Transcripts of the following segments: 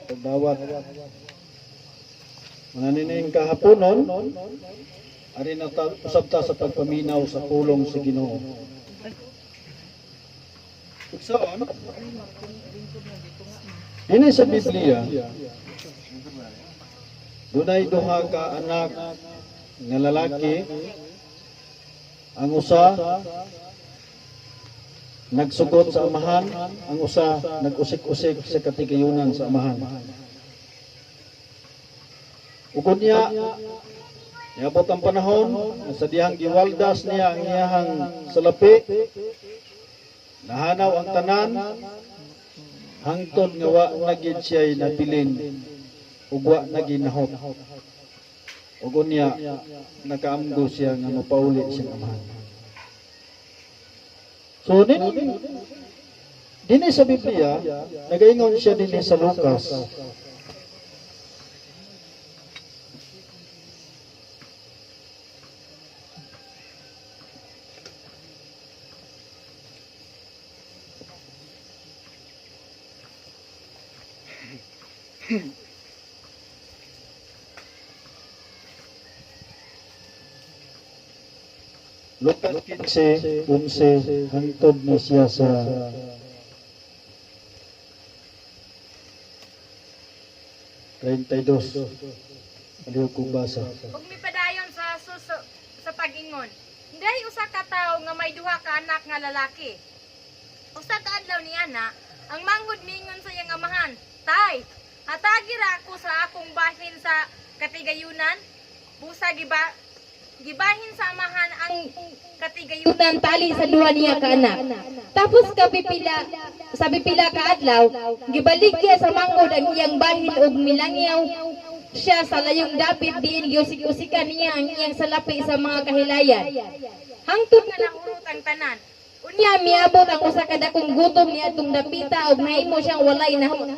Pagdawat. Mao nining kahaponon, ari na ta, usab ta sa pagpaminaw sa pulong sa Ginoo. Igsoon, dinhi sa Biblia, dunay duha ka anak nga lalaki. Ang usa nagsugot sa amahan, ang usa nag-usik-usik sa katigayunan sa amahan. Ug unya, niabot ang panahon nga sa dihang giwaldas niya ang iyahang salapi, nahanaw ang tanan, hangtod nga wa na gid siya'y nabilin ug wa na ginahot. Ug unya, nakaamgo siya nga mopauli siyang amahan. So, dinhi sa Biblia, nagaingon siya dinhi sa Lucas. Lucas 15:11 hangtod ni siya sa 32. Aliw kong basa. Ug mipadayon sa Jesus sa pag-ingon. Daya'y usa ka tawo nga may duha ka anak nga lalaki. Usa ka adlaw niana, ang manghod miingon sa iyang amahan, "Tay, hatagi ra ako sa akong bahin sa katigayunan." Busa gibahin sa amahan ang katigayunan Yunan tali sa duha niya ka anak. Tapos kapipila sa pipila ka adlaw, gibaligya sa manghod ang iyang bahin ug milangyaw siya sa layong dapit diin giusik-usikan niya ang iyang salapi sa mga kahilayan. Hangtod nga nahurot ang tanan. Unya miabot ang usa ka dakong gutom niadtong dapita ug nahimo siyang walay nahot.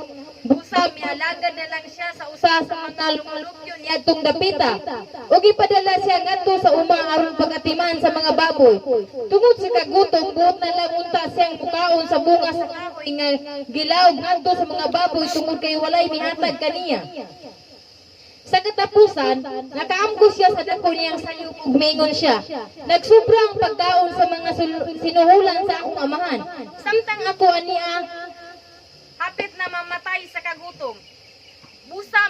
Busa mialagad na lang siya sa usa Usa sa mga lumalupyo niadtong dapita. Ug ipadala siya ngadto sa uma aron pagatiman sa mga baboy. Tungod sa kagutom, buot na lang unta siyang mukaon sa bunga sa kahoy nga gilaog ngadto sa mga baboy tungod kay walay mihatag kaniya. Sa katapusan, nakaamgo siya sa dako niyang sayop ug miingon siya, "Nagsubra ang pagkaon sa mga sinuhulan sa akong amahan. Samtang ako ania hapit na mamatay sa kagutom. Busa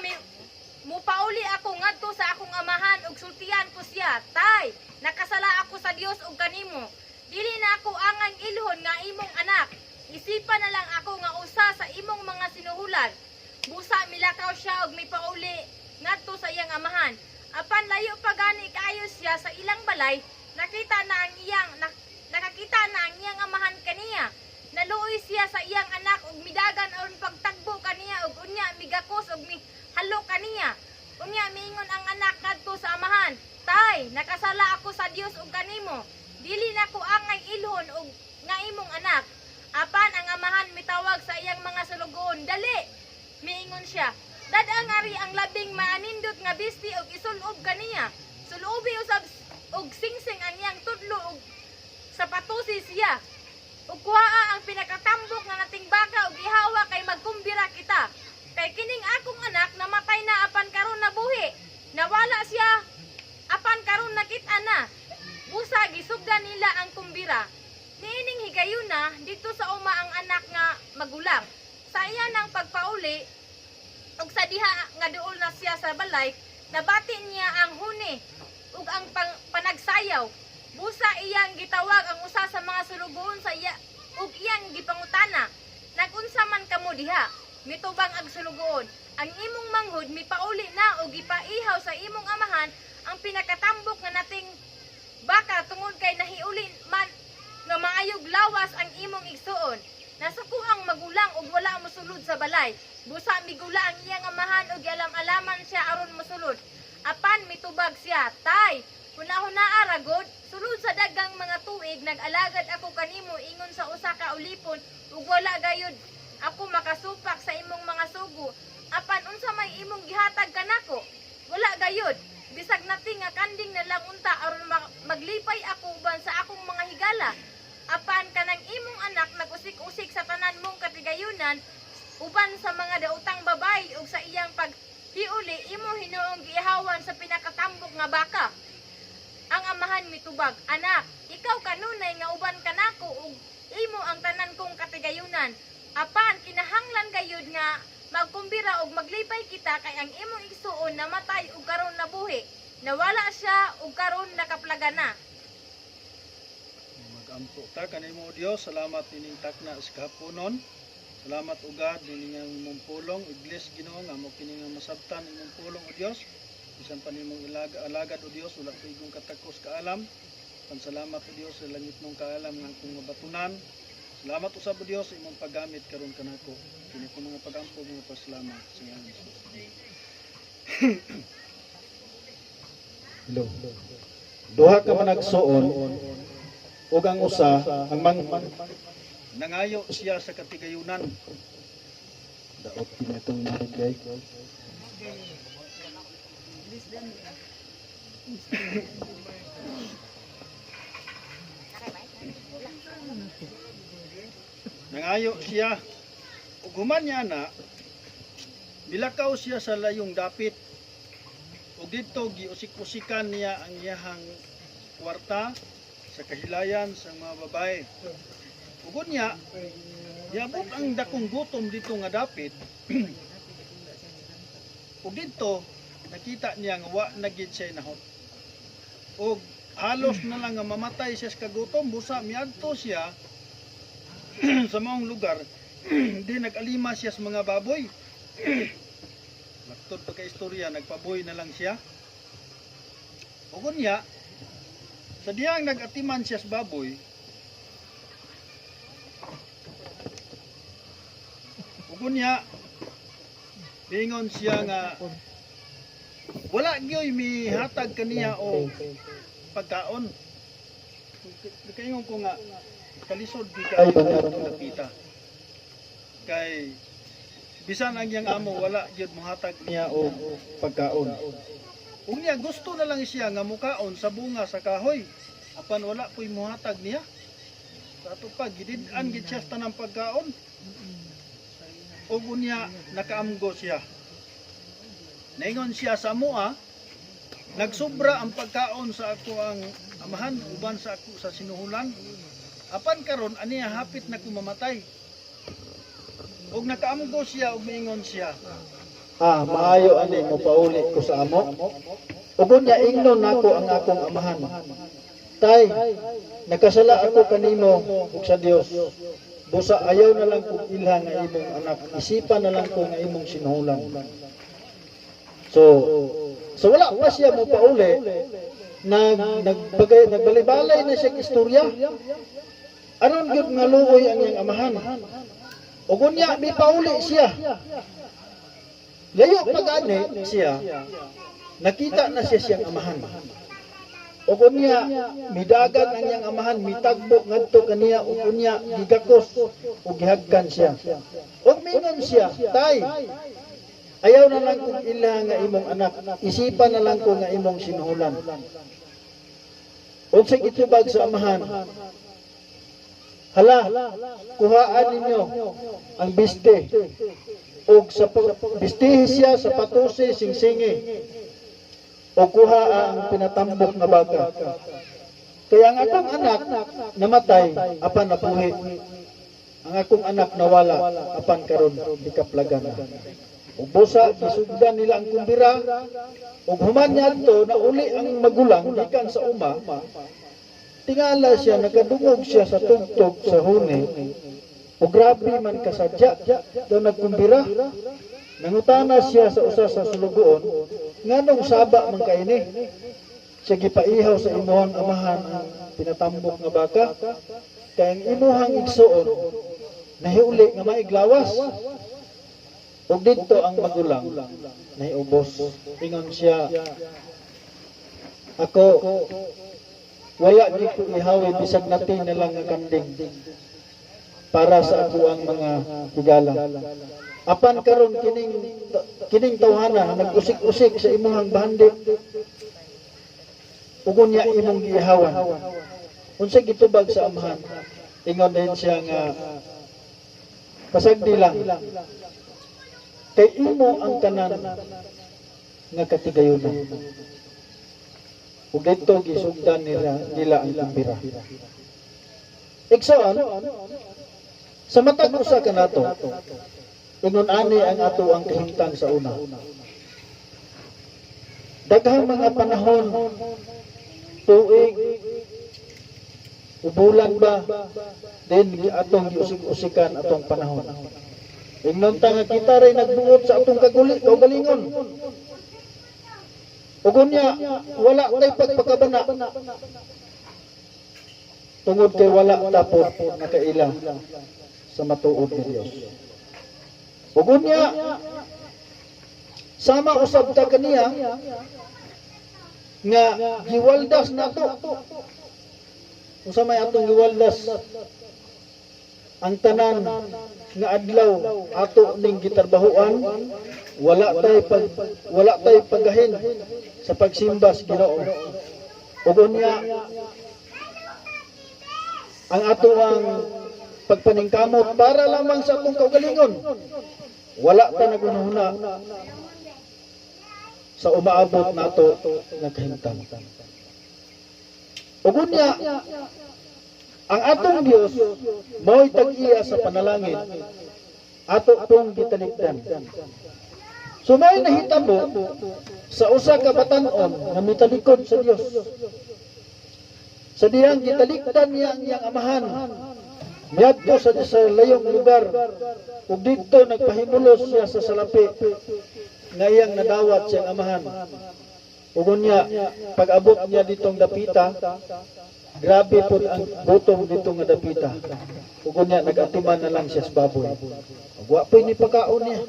mupauli ako ngadto sa akong amahan ug sultian ko siya, 'Tay, nakasala ako sa Dios ug kanimo. Dili na ako angay ilhon nga imong anak. Isipan na lang ako nga usa sa imong mga sinuhulan.'" Busa milakaw siya ug mipauli ngadto sa iyang amahan. Apan layo pa gani kaayo siya sa ilang balay, nakita na ang iyang nakakita na ang iyang amahan kaniya. Naluoy siya sa iyang anak ug midagan aron pagtagbo kaniya ug unya migakos ug mihalo kaniya. Unya miingon ang anak ngadto sa amahan, "Tay, nakasala ako sa Dios ug kanimo. Dili na ko angay ilhon og nga imong anak." Apan ang amahan mitawag sa iyang mga sulugoon. "Dali," miingon siya. "Dad-a ari ang labing maanindot nga bisti ug isulob kaniya. Sulubi usab og singsing ang iyang tudlo ug sapatusi siya. Ug kuhaa ang pinakatambok nga nating baka ug ihawa kay magkumbira kita. Kay kining akong anak namatay na apan karon nabuhi. Nawala siya apan karon nakit-an na." Busa gisugdan nila ang kumbira. Niining higayuna, didto sa uma ang anak nga magulang. Sa iya nang pagpauli ug sa diha nga duol na siya sa balay, nabati niya ang huni ug ang panagsayaw. Busa iyang gitawag ang usa sa mga sulugoon sa iya ug iyang gipangutana, "Nagunsa man kamo diha?" Mitubang ang sulugoon, "Ang imong manghud mipauli na ug gipaihaw sa imong amahan ang pinakatambok nga nating baka tungod kay nahiuli man nga maayog lawas ang imong igsuon." Nasuko ang magulang ug wala mosulod sa balay. Busa migula ang iyang amahan ug gialam-alaman siya aron mosulod. Apan mitubag siya, "Tay, hunahunaa ra gud, sulod sa daghang mga tuig nag-alagad ako kanimo ingon sa usa ka ulipon ug wala gayud ako makasupak sa imong mga sugo. Apan unsa may imong gihatag kanako? Wala gayud. Bisag nating nga kanding na lang unta aron maglipay ako uban sa akong mga higala. Apan kanang imong anak nag-usik-usik sa tanan mong katigayunan uban sa mga daotang babayi imo hinuong giihawan sa pinakatambok nga baka." Ang amahan mitubag, "Anak, ikaw kanunay nga uban kanako ug imo ang tanan kong katigayunan. Apan kinahanglan gayud nga magkumbira og maglipay kita kay ang imong igsuon namatay ug karon nabuhi. Nawala siya ug karon nakaplagan na." Magampo ta kanimo, Dios. Salamat nining takna sa kahaponon. Salamat ugad nining ang imong pulong. I-bless, Ginoo, nga mo kini nga masabtan imong pulong, o Dios. Bisan pa nimong alagad, o Dios, wala ko igong katakos kaalam. Pan salamat, o Dios, sa langit mong kaalam nga akong mabatunan. Salamat usab, o Dios, sa imong paggamit karon kanako. Kini ko mga pagampo, mga pasalamat sa ngalan ni Jesus. Hello. Duha ka managsuon ug ang usa ang mang nangayo siya sa katigayunan. Daot kini itong mic kay. Nangayo siya ug human niya na milakaw siya sa layong dapit ug didto giusik-usikan niya ang iyahang kwarta sa kahilayan sa mga babae. Ug unya, niabot ang dakong gutom dito nga dapit. Ug didto nakita niya nga wa na gid siya nahot. Ug halos na lang nga mamatay siya sa kagutom, busa miadto siya sa maong lugar di nag-alima siya sa mga baboy. Maktod pa ka istorya, nagpaboy na lang siya. Ug unya, sa diyang nag-atiman siya sa baboy, ug unya, bingon siya nga wala gyoy mihatag kaniya og pagkaon. Kaingon ko nga kalisod di kayo itong dapita. Kay bisan ang iyang amo wala gyud mohatag niya og pagkaon. Ug niya gusto na lang siya nga mukaon sa bunga sa kahoy. Apan wala po'y muhatag niya. Sa ato pa gidid-an gid siya sa tanang pagkaon. Ug unya nakaamgo siya. Naingon siya sa amoa, "Nagsubra ang pagkaon sa ako ang amahan uban sa ako sa sinuhulan. Apan karon aniya hapit na ko mamatay." Ug nakaamgo siya ug miingon siya, "Ah, maayo ani mo pauli ko sa amo. Ug unya ingnon nako ang akong amahan. Tay, nakasala ako kanimo ug sa Dios. Busa ayaw na lang kong ilha nga imong anak, isipan na lang ko nga imong sinuhulan." So wala pa siya mo pauli, nag nagbagay nagbalay-balay na siya istorya. Aron gyud nga luoy ang iyang amahan. Ug unya mi pauli siya. Layo pa gani siya, nakita na siya siyang amahan. Ug unya midagan ang iyang amahan, mitagbo ngadto kaniya ug unya gigakos ug gihagkan siya. Ug mingon siya, "Tay, ayaw na lang kong ilha nga imong anak, isipan na lang ko nga imong sinuhulan." Unsay gitubag sa amahan? "Hala, kuhaan ninyo ang biste ug sa bistihi siya sa patusi singsingi o kuha ang pinatambok nga baka. Kaya ang akong anak namatay apan nabuhi. Ang akong anak nawala apan karon gikaplagan na." Ug busa gisugdan nila ang kumbira ug human niadto nauli ang magulang gikan sa uma. Tingala siya, nakadungog siya sa tugtog sa huni. Ug grabe man kasadya daw nagkumbira. Nangutana siya sa usa sa sulugoon, "Nganong saba man kaini?" Siya, "Gipaihaw sa imuhang amahan ang pinatambok nga baka. Kay ang imuhang igsuon nahiuli nga maiglawas." Ug didto ang magulang nahiubos. Ingon siya, "Ako wala gyud ko ihawi bisag nati na lang nga kanding para sa ako ang mga higala. Apan karon kining tawhana nag-usik-usik sa imuhang bahandi ug unya imong giihawan." Unsay gitubag sa amahan? Ingon din siya nga, "Pasagdi lang kay imo ang tanan." nga katigayunan. Ug didto gisugdan nila ang kumbira. Igsoon, sa matag usa kanato, ingon ani ang ato ang kahimtang sa una. Daghang mga panahon, tuig, ubulan ba, din atong giusig-usikan atong panahon. Ingnon ta nga kita ray nagbuot sa atong kaguli, kaugalingon. Ug unya, wala tay pagpakabana. Tungod kay wala tapos nakaila sa matuod ni Dios. Ug unya, sama usab ta kaniya nga giwaldas nato. Unsa may atong giwaldas? Ang tanan nga adlaw ato ning gitarbahuan, wala tay pagahin sa pagsimba sa Ginoo. Ug unya, ang ato ang pagpaningkamot para lamang sa atong kaugalingon. Wala ta nagunahuna sa umaabot nato nga kahimtang. Ug unya, ang atong Dios mao'y tag-iya sa panalangin, ato pong gitalikdan. So mao'y nahitabo sa usa ka batan-on nga mitalikod sa Dios. Sa dihang gitalikdan niya ang iyang amahan, miadto sa layong lugar ug didto nagpahimulos siya sa salapi nga iyang nadawat siyang amahan. Ug unya, pag-abot niya ditong dapita, grabe pud ang gutom dito nga dapita. Ug unya, nag-atiman na lang siya sa baboy. Ug wa po'y ni pakaon niya.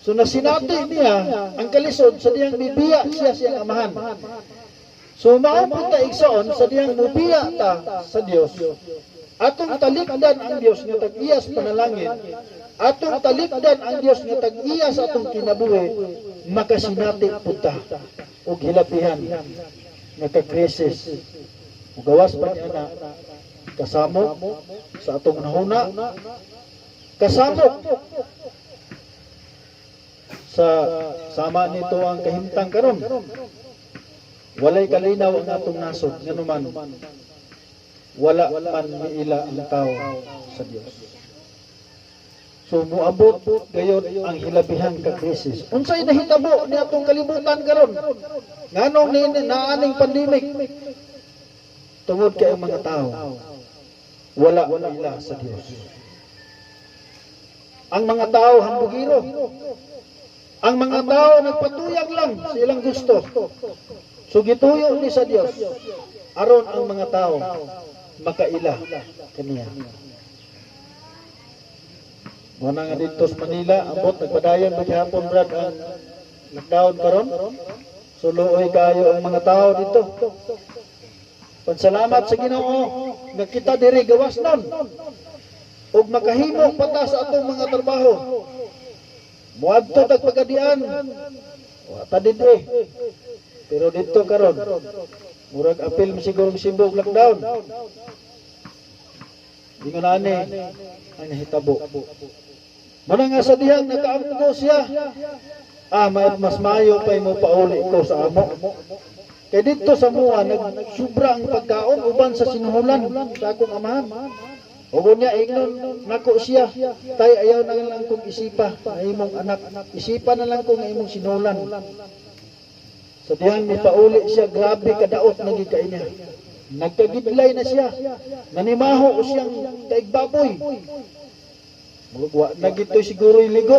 So nasinati niya ang kalisod sa dihang bibiya siya siyang amahan. So mao pud ta, igsoon, sa dihang mubiya ta sa Dios, atong talikdan ang Dios nga tag-iya sa panalangin, atong talikdan ang Dios nga tag-iya sa atong kinabuhi, makasinati pud ta og hilabihan nga ka-crisis. Ug gawas pa niya na kasamok sa atong nahuna, kasamok sa sama nito ang kahimtang karon. Walay kalinaw ang atong nasod, nganuman wala man miila ang tao sa Dios. So moabot gayon ang hilabihang ka krisis. Unsay nahitabo ni atong kalibutan karon? Nganong ni naaning pandemic? Tungod kay ang mga tao wala ila sa Dios. Ang mga tao hambugiro. Ang mga tao nagpatuyang lang sa ilang gusto. So gituyo ni sa Dios aron ang mga tao makaila kaniya. Muna nga dito sa Manila, ambot nagpadayon ba gihapon, Brad, ang lockdown karon. So luoy kayo ang mga tao dito. Pansalamat sa Ginoo nga kita diri gawas nun ug makahimo pa ta sa atong mga trabaho. Muadto tag pagadian. Wa ta didto. Pero dito karon, murag apil mo siguro simbog lockdown. Ingon ani ang nahitabo. Muna nga sa dihang nakaamgo siya, mas mayo pa'y mo pauli ko sa amo. Kay dito sa mua, nagsubra ang pagkaon uban sa sinuhulan sa akong amahan. Ug unya ingnon nako siya, "Tay, ayaw na lang kong isipa na imong anak, isipa na lang ko nga imong sinuhulan." Sa dihang ni pauli siya, grabe kadaot na gid kay niya. Nagkagidlay na siya. Nanimaho siyang kaigbaboy. Wa na gito'y siguro yung ligo.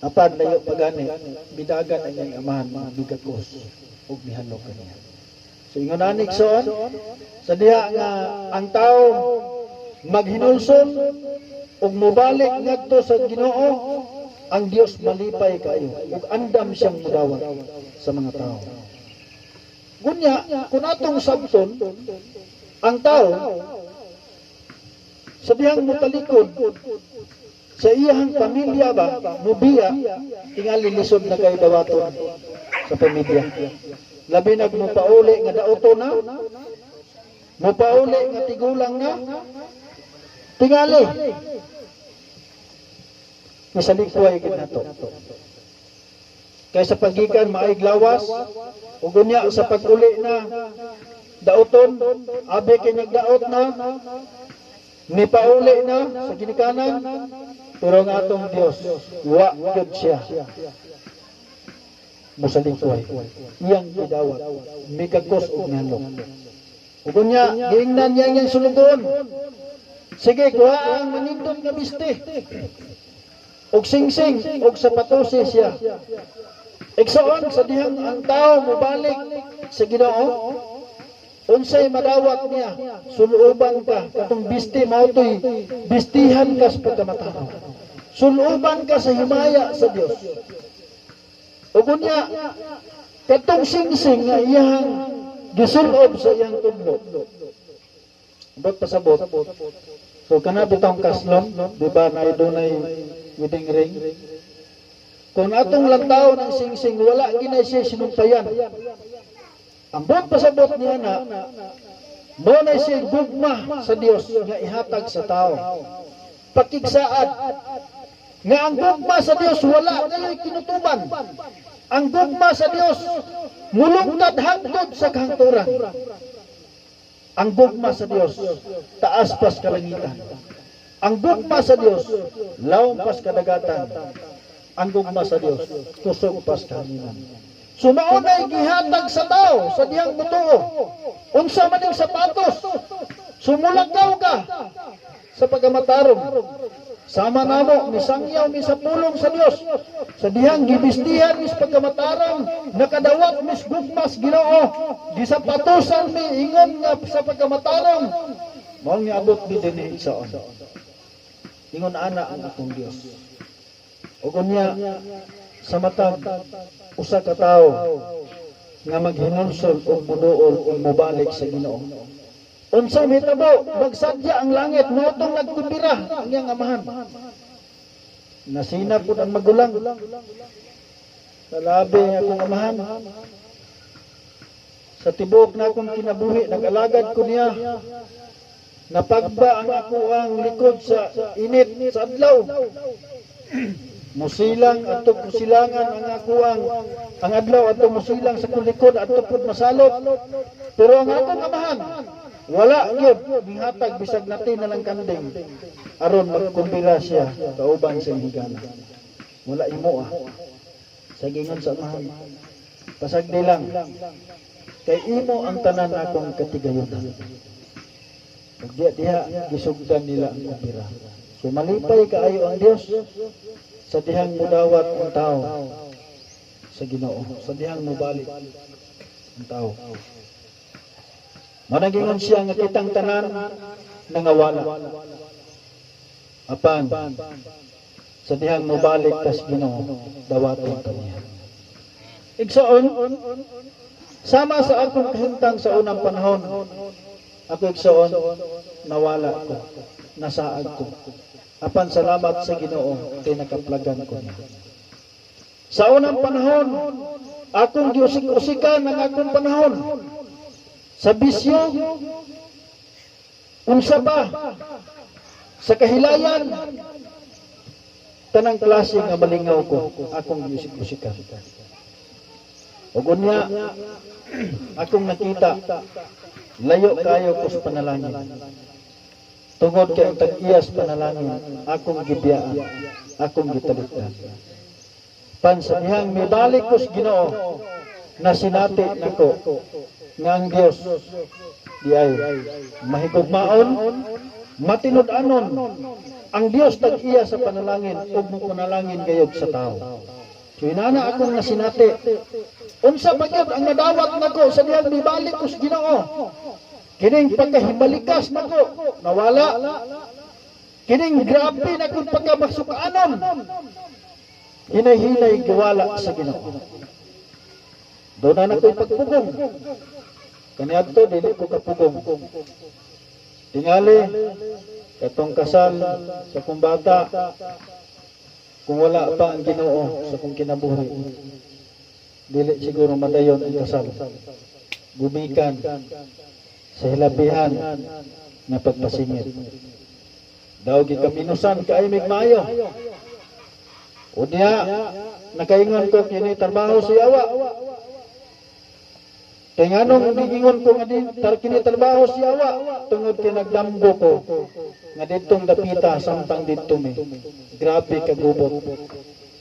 Apan layo pa gani, bidagan ang iyang amahan mga bigakos ug mihalok kaniya. So ingon ani, igsoon, sa diha nga ang tao maghinulsol ug mobalik ngadto sa Ginoo, ang Dios malipay kayo ug andam siyang mudawat sa mga tao. Gunya, kung atong sabton, ang tao sa dihang mutalikod sa iyang pamilya ba, mubiya, tingali lisod na kay dawaton sa pamilya. Labi nag mupauli nga daoto na, mupauli nga tigulang na, tingali. Misalikway gid nato. Kay sa paggikan maayg lawas, ug unya sa pag-uli na dauton, abi kay nagdaot na, nipauli na sa ginikanan, pero ang atong Dios, wa gyud siya mosalingkway. Iyang gidawat, mikagkos og nganlok. Ug unya, giingnan niya iyang sulugoon. "Sige, kuha ang manindot nga biste og singsing og sapatose siya." Igsoon, sa dihang ang tao mobalik sa Ginoo, unsay madawat niya? Suluban ka katong biste, mao to'y bistihan ka sa pagkamatarong. Suluban ka sa himaya sa Dios. Ug unya katong singsing nga iyang gisulob sa iyang tudlo. Bot pasabot. So kana bitong kaslon, di ba, na dunay wedding ring? Kung atong lantaw ng singsing, wala ginay siya sinumpayan. Ang buot pasabot niya na, mo na siya gugma sa Dios nga ihatag sa tao. Pakigsaad nga ang gugma sa Dios wala ngayoy kinutuban. Ang gugma sa Dios mulungtad hangtod sa kahangturan. Ang gugma sa Dios taas pas kalangitan. Ang gugma sa Dios lawom pas kadagatan. Ang gugma sa Dios kusog pas kahanginan. So mao nay gihatag sa tao sa dihang mutuo. Unsa man yung sapatos? Sumulakaw ka sa pagkamatarong. Sama namo, misangyaw mi sa pulong sa Dios. Sa dihang gibistihan mis pagkamatarong, nakadawat mis gugmas Ginoo, gisapatusan mi ingon nga sa pagkamatarong. Mao niabot mi dinhi, igsoon. Ingon ana ang akong Dios. Ug unya sa matag usa ka tawo nga maghinulsol og moduol og mobalik sa Ginoo, unsay mahitabo? Magsadya ang langit, mao tong nagkumbira ang iyang amahan. Nasina pud ang magulang. Sa labi akong amahan. Sa tibuok na akong kinabuhi, nag-alagad ko niya. Napagba ang ako ang likod sa init sa adlaw. Musilang ato kusilangan ang ako ang adlaw ato musilang sa akong likod ato pud masalop. Pero ang akong amahan, wala gyud mihatag bisag natin na lang kanding aron magkumbira siya kauban sa iyang higala. Wala imo ah. Sa gingon sa amahan, "Pasagdi lang kay imo ang tanan akong katigayonan." Ug diha diha gisugdan nila ang kumbira. So malipay kaayo ang Dios sa dihang mudawat ang tao sa Ginoo, sa dihang mobalik ang tao. Managingon siya nga kitang tanan nangawala. Apan sa dihang mobalik tas Ginoo, dawaton ka niya. Igsoon, sama sa akong kahimtang sa unang panahon, ako, igsoon, nawala ko, nasaag ko. Apan salamat sa Ginoo, kay nakaplagan ko niya. Sa unang panahon, akong giusik-usikan ang akong panahon. Sa bisyo, unsa pa, sa kahilayan, tanang klase nga malingaw ko, akong giusik-usikan. Ug unya, akong nakita, layo kayo ko sa panalangin. Tungod kay ang tag-iyas panalangin, akong gibiyaan, akong gitalikdan. Pansabihang mibalik ko sa Ginoo, na sinati nako nga ang Dios di ay mahigugmaon, matinud-anon. Ang Dios tag-iya sa panalangin ug mopanalangin gayud sa tao. So inana akong nasinati. Unsa ba gyud ang nadawat nako sa dihang mibalik ko sa Ginoo? Kining pagkahibalikas nako nawala. Kining grabe na kung pagkamasukanon, hinay-hinay giwala sa Ginoo. Doon na nako'y pagpugong. Kaniadto dili ko kapugong. Tingali katong kasal sa kong bata, kung wala pa ang Ginoo sa kong kinabuhi, dili siguro madayon ang kasal. Gumikan sa hilabihan nga pagpasingit. Daw gikaminusan kay mig maayo. Unya, nakaingon ko kini trabaho sa yawa. Kay nganong giingon ko nga kini trabaho sa yawa, tungod kay nagdamgo ko nga didtong dapita samtang didto mi. Grabe ka gubot.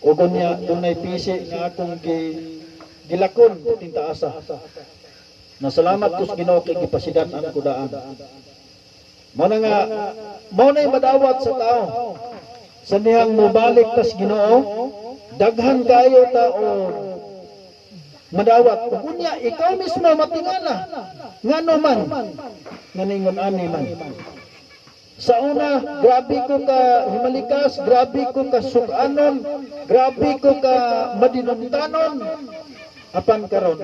Ug unya dunay pisi nga akong gilakon tintaasa. Nasalamat ko sa Ginoo kay gipasidan-an ko daan. Mao na nga mao na'y madawat sa tao. Sa dihang mobalik tas Ginoo, daghan kayo tao madawat. Ug unya ikaw mismo matingala. Ngano man nga ningon ani man. Sa una, grabe ko ka himalikas, grabe ko ka sukanon, grabe ko ka madinumtanon. Apan karon,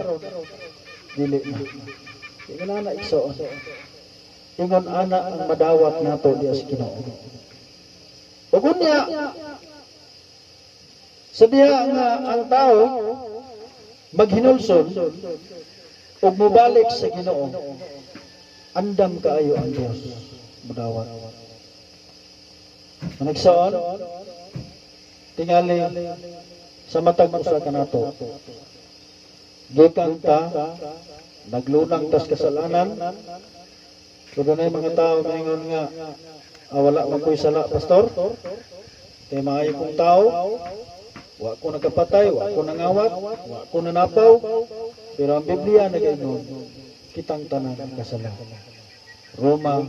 dili na. Ingon ana, igsoon. Ingon ana ang madawat nato diya sa Ginoo. Ug unya, sa diha nga ang tao maghinulsol ug mobalik sa Ginoo, andam kaayo ang Dios mudawat. Manigsoon, tingali sa matag usa kanato. Gikan ta, naglunang tas kasalanan, so dunay mga tao ngayon nga, "Ah, wala man ko'y sala, pastor. Kay maayo kong tao, wa ko nagkapatay, wa ko nangawat, wa ko nanapaw." Pero ang Biblia nagaingon, kitang tanan kasala. Roma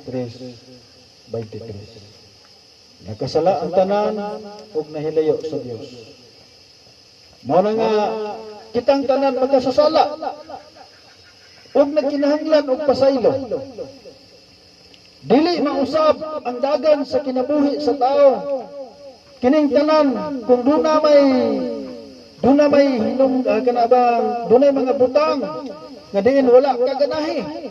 3:23. Nakasala ang tanan ug nahilayo sa Dios. Mao na nga kitang tanan magkasasala ug nagkinahanglan og pasaylo. Dili mausab ang dagan sa kinabuhi sa tao. Kining tanan kung duna may hinung kana bang dunay mga butang nga diin wala ka ganahi.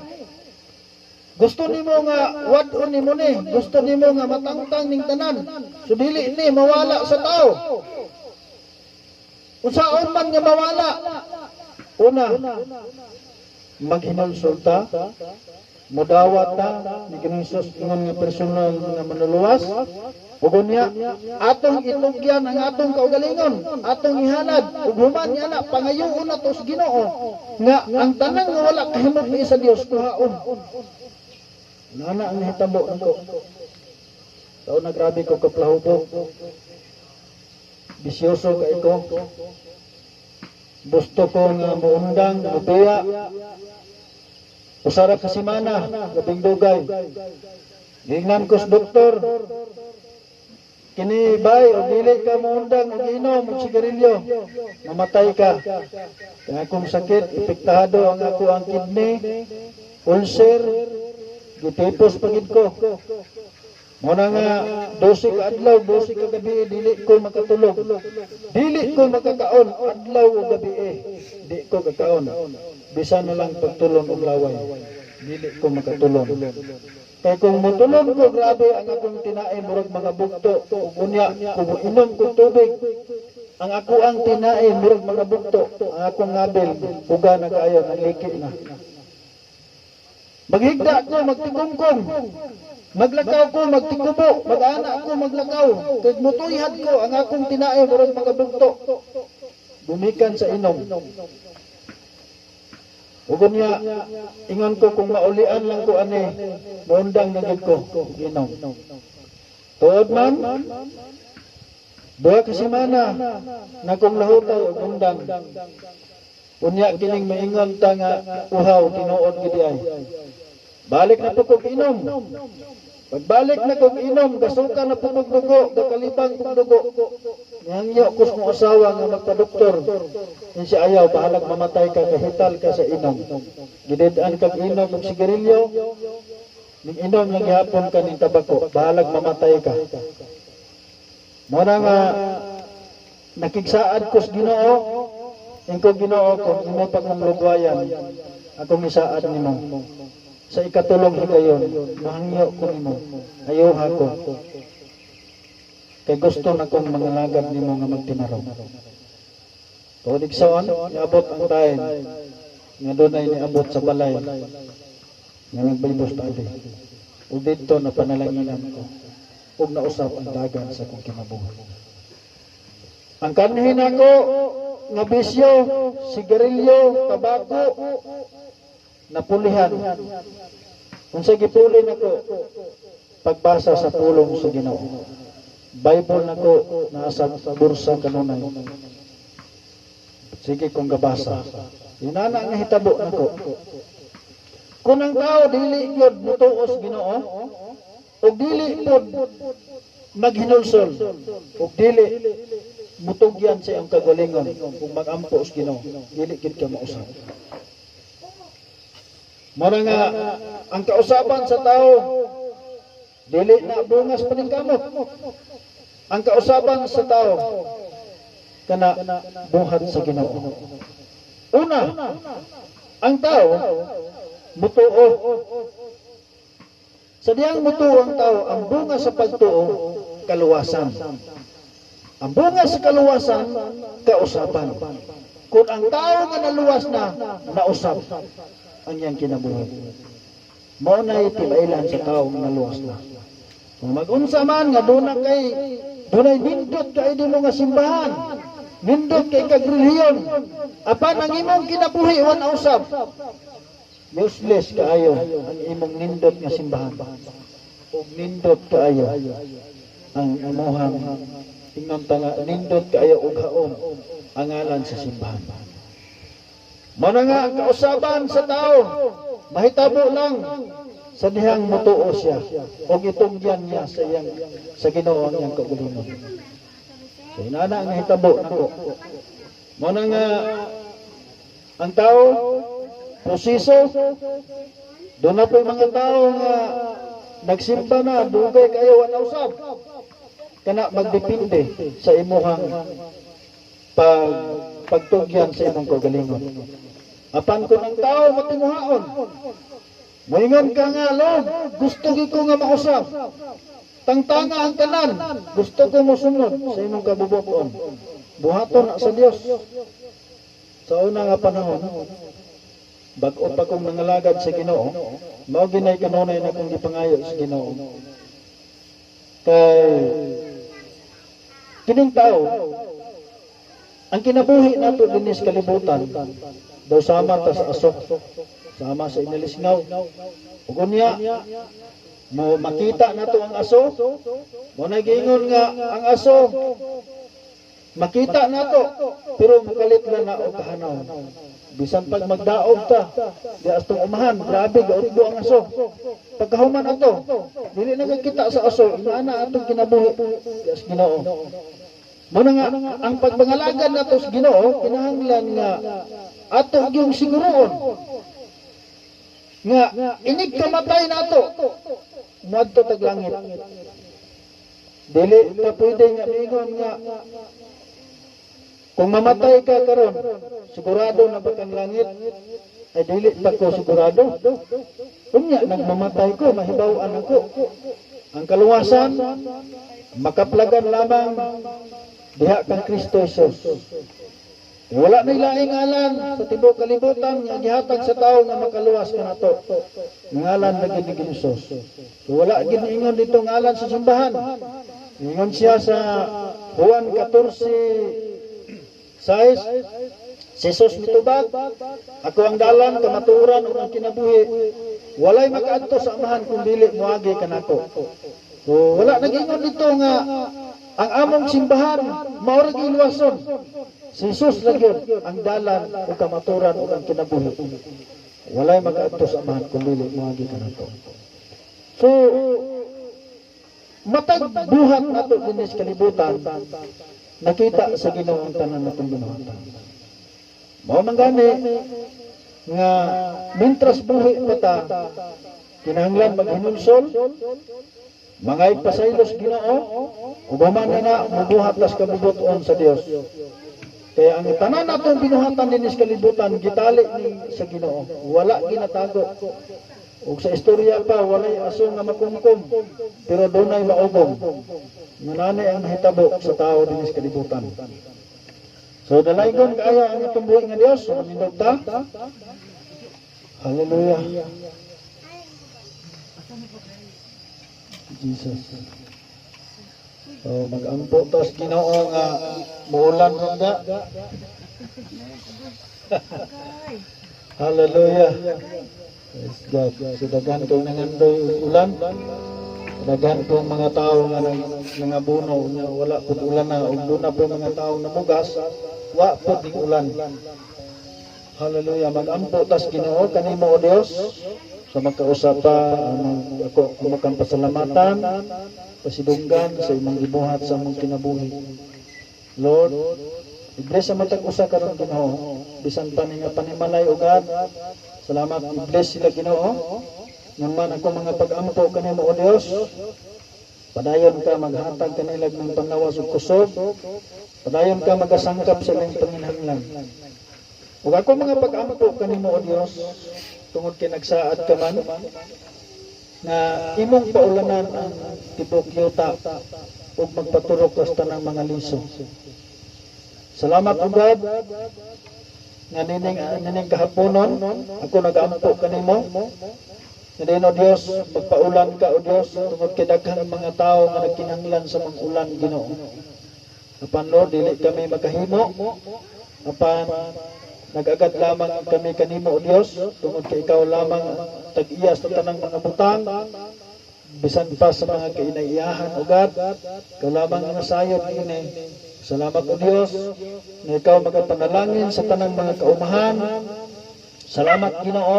Gusto nimo nga wad-on nimo ni, gusto nimo nga matangtang ning tanan. So dili ni mawala sa tao. Unsaon man nga mawala? Una, maghinulsol ta, mudawat ta ni Ginoong Hesus ingon nga personal nga manluluwas. Ug unya atong itugyan ang atong kaugalingon, atong ihalad ug human niya na pangayoon nato sa Ginoo nga ang tanan nga wala kahimot ni sa Dios kuhaon. Nana ang nahitabo nako. Sa una, grabe ko kaplahubog. Bisyoso kay ko. Gusto ko nga muundang, mubiya. Usa ra ka semana, labing dugay. Gingnan ko sa doktor. "Kini bay, o dili ka muundang og inom og sigarilyo, mamatay ka." Kaya akong sakit, epektado ang ako ang kidney, ulcer, gitipos pagid ko. Mao na nga 12 ka adlaw, 12 ka gabi dili ko makatulog. Dili ko makakaon adlaw o gabi eh. Di ko kakaon. Bisan na lang pagtulon og laway. Dili ko makatulon. Kay kung mutulon ko, grabe ang akong tinae, murag mga bugto. Ug unya kung inom ko tubig, ang ako ang tinae murag mga bugto. Ang akong ngabil buga na kaayo, naliki na. Maghigda ko, magtikumkum. Maglakaw ko, magtikubo. Mag-ana ko, maglakaw. Kay mutuyhad ko, ang akong tinae murag mga bugto. Gumikan sa inom. Ug unya, ingon ko kung maulian lang ko ani, muundang na gyud ko, inom. Tuod man, 2 ka semana na kong lahutay og undang. Unya kining maingon ta nga uhaw, tinuod gid ay. Balik na po kog inom. Pagbalik na kog inom, gasuka na po kog dugo, gakalibang kog dugo. Nihangyo ko sa kong asawa nga magpa-doktor. Yung siya ayaw, bahalag mamatay ka, kahital ka sa inom. Gidid-an kag inom og sigarilyo, ning inom lang gihapon ka ning tabako, bahalag mamatay ka. Mao na nga nakigsaad ko sa Ginoo, ingko, "Ginoo, kung imo pag lugwayan, akong isaad nimo." Sa ikatulong higayon, mahangyo ko nimo, ayuha ko. Kay gusto na kong mangalagad nimo nga magtinarong. Tuod, igsoon, niabot ang time nga dunay niabot sa balay nga nag-Bible study. Ug didto na panalanginan ko ug nausap ang dagan sa akong kinabuhi. Ang kanhi nako nga bisyo, sigarilyo, tabako, napulihan. Unsa gipuli nako? Pagbasa sa pulong sa Ginoo. Bible nako naa sa bursa kanunay. Sige kong gabasa. Inana nga hitabo nako. Kung ang tao dili gyud mutuos Ginoo, ug dili pod maghinulsol, ug dili mutugyan sa iyang kagalingon ug magampo sa Ginoo, dili gid ka mausab. Mao nga ang kausaban sa tao dili na bungas paningkamot. Ang kausaban sa tao kana buhat sa Ginoo. Una, ang tao mutuo. Sa diyang mutuo ang tao, ang bunga sa pagtuo, kaluwasan. Ang bunga sa kaluwasan, kausaban. Kung ang tao nga naluwas na, nausab ang iyang kinabuhi. Mao na timailan sa tao nga naluwas na. Kung mag-unsa man nga dunay nindot kay di mo nga simbahan, nindot kay kag relihiyon, apan ang imong kinabuhi wa nausab, useless kaayo ang imong nindot nga simbahan. Ug nindot kaayo ang imuhang ingon ta nga nindot kaayo og haom ang ngalan sa simbahan. Mao na nga ang kausaban sa tao mahitabo lang sa dihang mutuo siya og itungyan niya sa iyang sa Ginoo ang iyang kaugalingon. So inana ang nahitabo nako. Mao na nga ang tao proseso, doon na po yung mga tao nga nagsimba na, dugay kayo wa nausab. Kana magdepende sa imuhang pagtugyan sa imong kaugalingon. Apan kung ang tao matinguhaon, moingon ka nga, "Lord, gusto gyud ko nga mausab. Tangtanga ang tanan, gusto ko mosunod sa imong kabubut-on." Buhaton na sa Dios. Sa una nga panahon, bag-o pa kong nangalagad sa Ginoo, mao ginay kanunay na kong gipangayo sa Ginoo. Kay kining tao, ang kinabuhi nato dinhi sa kalibutan, daw sama ta sa aso, sama sa inalisngaw. Ug unya, mo makita nato ang aso, mo nagingon nga ang aso makita nato, pero mukalit lang na og kahanaw. Bisan pag magdaog ta, di astong umahan, grabe gautbo ang aso. Pagkahuman ato, dili na kita sa aso, inaana atong kinabuhi sa Ginoo. Muna nga ang pagpangalagan nato sa Ginoo, kinahanglan nga ato yung siguroon nga inig kamatay nato, muadto tag langit. Dili ta pwede nga miingon nga kung mamatay ka karon, sigurado na ba kang langit? Ay, dili pa ko sigurado. Unya nagmamatay ko, mahibaw-an ako. Ang kaluwasan makaplagan lamang diha kang Kristo Jesus. Wala na laing ngalan sa tibuok kalibutan nga gihatag sa tao nga makaluwas kanato. Ngalan na gid ni Jesus. So, wala gid ingon dito ngalan sa simbahan. Ingon siya sa Juan 14:6, si Jesus mitubag, "Ako ang dalan, kamatuoran ug ang kinabuhi. Walay makaadto sa Amahan kung dili moagi kanako." So wala nagingon dito nga ang among simbahan mao ra giluwason. Si Jesus lang yun ang dalan ug kamatuoran ug ang kinabuhi. Walay makaadto sa Amahan kung dili moagi kanato. So matag buhat nato dinhi sa kalibutan, nakita sa Ginoo ang tanan natong binuhatan. Mao man gani nga mintras buhi pa ta, kinahanglan maghinulsol, mga ipasaylos Ginoo, ug human na na mubuhat tas kabubuton sa Dios. Kaya ang tanan natong binuhatan dinhi sa kalibutan gitali ni sa Ginoo, wala ginatago. Ug sa istorya pa, walay aso nga makumkum, pero dunay maugom. Mananay ang nahitabo sa tao dinhi sa kalibutan. So dalaygon kaayo ang atong buhi nga Dios, manindog ta. Hallelujah. Jesus. So, mag-ampo tas Ginoo nga muulan runda. Hallelujah. Praise God. So daghan kong nangandoy og ulan. Daghan kong mga tao nga nangabuno nga wala pud ulan na, ug duna po mga tao namugas, wa pud ning ulan. Hallelujah. Mag-ampo tas Ginoo kanimo, O Dios, sa magkausap pa among ako amo kang pasalamatan, pasidunggan sa imong gibuhat sa among kinabuhi. Lord, i-bless sa matag usa karon, Ginoo, bisan pa ni nga panimalay ugad. Salamat, i-bless sila, Ginoo. Ngan ako mga pag-ampo kanimo, O Dios. Padayon ka maghatag kanila ng panlawas ug kusog. Padayon ka magasangkap sa ilang panginahanglan. Ug ako mga pag-ampo kanimo, O Dios, tungod kay nagsaad ka man nga imong paulanan ang tibok yuta ug magpaturok ka sa tanang mga liso. Salamat, O God, nga nining kahaponon ako nagaampo kanimo. Nga din, O Dios, magpaulan ka, O Dios, tungod kay daghang mga tao nga nagkinahanglan sa mga ulan, Ginoo. Apan Lord, dili kami makahimo. Apan nag-agad lamang kami kanimo, O Dios, tungod kay ikaw lamang ang tag-iya sa tanang mga butang, bisan pa sa mga kainaiyahan, O God, ikaw lamang ang nasayod ini. Salamat, O Dios, nga ikaw magapanalangin sa tanang mga kaumahan. Salamat, Ginoo,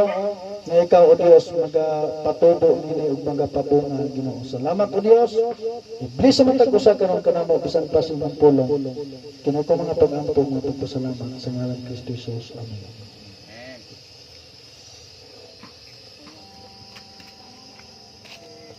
nga ikaw, O Dios, magapatubo nini ug magapabunga, Ginoo. Salamat, O Dios. I-bless sa matag usa karon kanamo bisan pa sa imong pulong. Kini ko mga pag-ampo nga pagpasalamat sa ngalan Kristo Jesus. Amen.